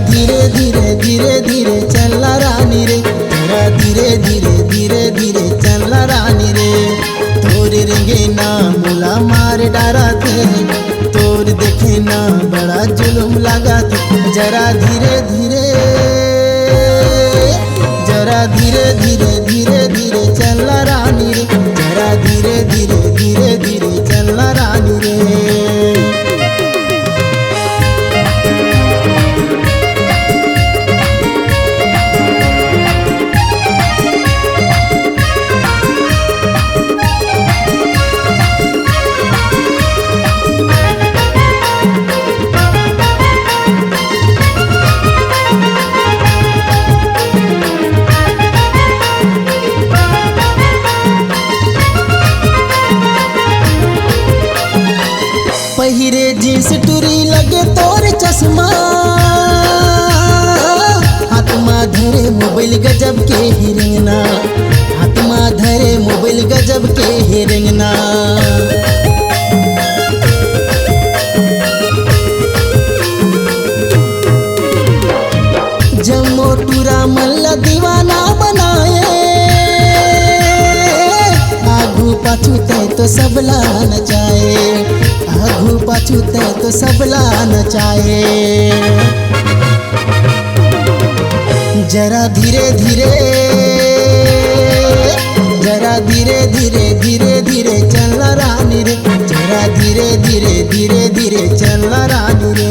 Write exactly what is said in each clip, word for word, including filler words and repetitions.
धीरे धीरे धीरे धीरे चलना रानी रे, जरा धीरे धीरे धीरे धीरे चलना रानी रे। तोर रेंगना मोला मार डारथे, तोर देखना बड़ा जुलुम लागथे। जरा धीरे धीरे, जरा धीरे धीरे धीरे धीरे चलना रानी रे, जरा धीरे धीरे धीरे धीरे चलना रानी रे। पहिरे जींस टूरी लगे तोर चश्मा, हाथ मा धरे मोबाइल गजब के हिरेंगना, हाथ मा धरे मोबाइल गजब के हिरेंगना। जम्मो टूरा मन ला दीवाना बनाए, आगू पाछू तैं तो सबला नचाए, आगू पाछू तैं तो सबला नचाए। जरा धीरे धीरे, जरा धीरे धीरे धीरे धीरे चलना रानी रे, जरा धीरे धीरे धीरे धीरे चलना रानी रे।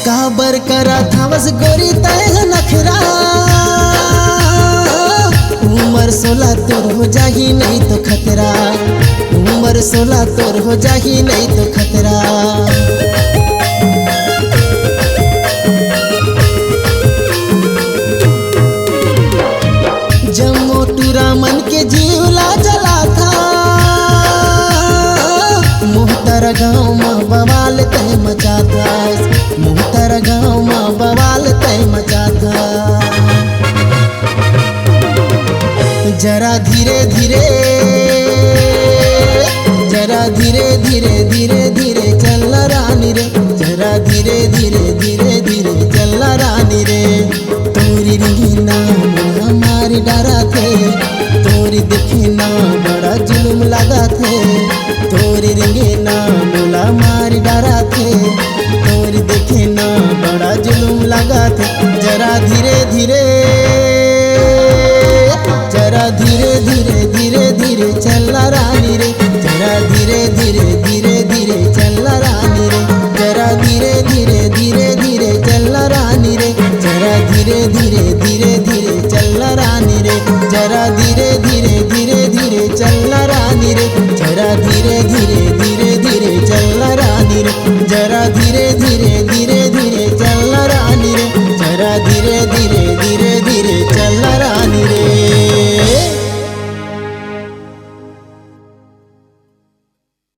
काबर करत हवस गोरी तैं ह नखरा? उमर सोला तोर हो जाही नहीं तो खतरा, उमर सोला तोर हो जाही नहीं तो खतरा। जम्मो टूरा मन के जीव ला जलाथा, मोहतर गाँव म बवाल तैं मचाथा, मोहतर गाँव म बवाल तैं मचाथा। जरा धीरे धीरे, जरा धीरे धीरे धीरे धीरे चलना रानी रे, जरा धीरे धीरे धीरे धीरे चलना रानी रे। तोर रेंगना मोला मार डारथे, तोर देखना बड़ा जुलुम लागथे। तोर रेंगना मोला मार डारथे, तोर देखना बड़ा जुलुम लागथे। जरा धीरे धीरे, जरा धीरे धीरे धीरे धीरे चलना रानी रे, जरा धीरे धीरे धीरे धीरे चलना रानी रे, जरा धीरे धीरे धीरे धीरे चलना रानी रे, जरा धीरे धीरे धीरे धीरे चलना रानी रे, जरा धीरे धीरे धीरे धीरे चलना रानी रे, जरा धीरे धीरे धीरे धीरे चलना रानी रे, जरा धीरे धीरे धीरे धीरे चलना रानी रे, जरा धीरे धीरे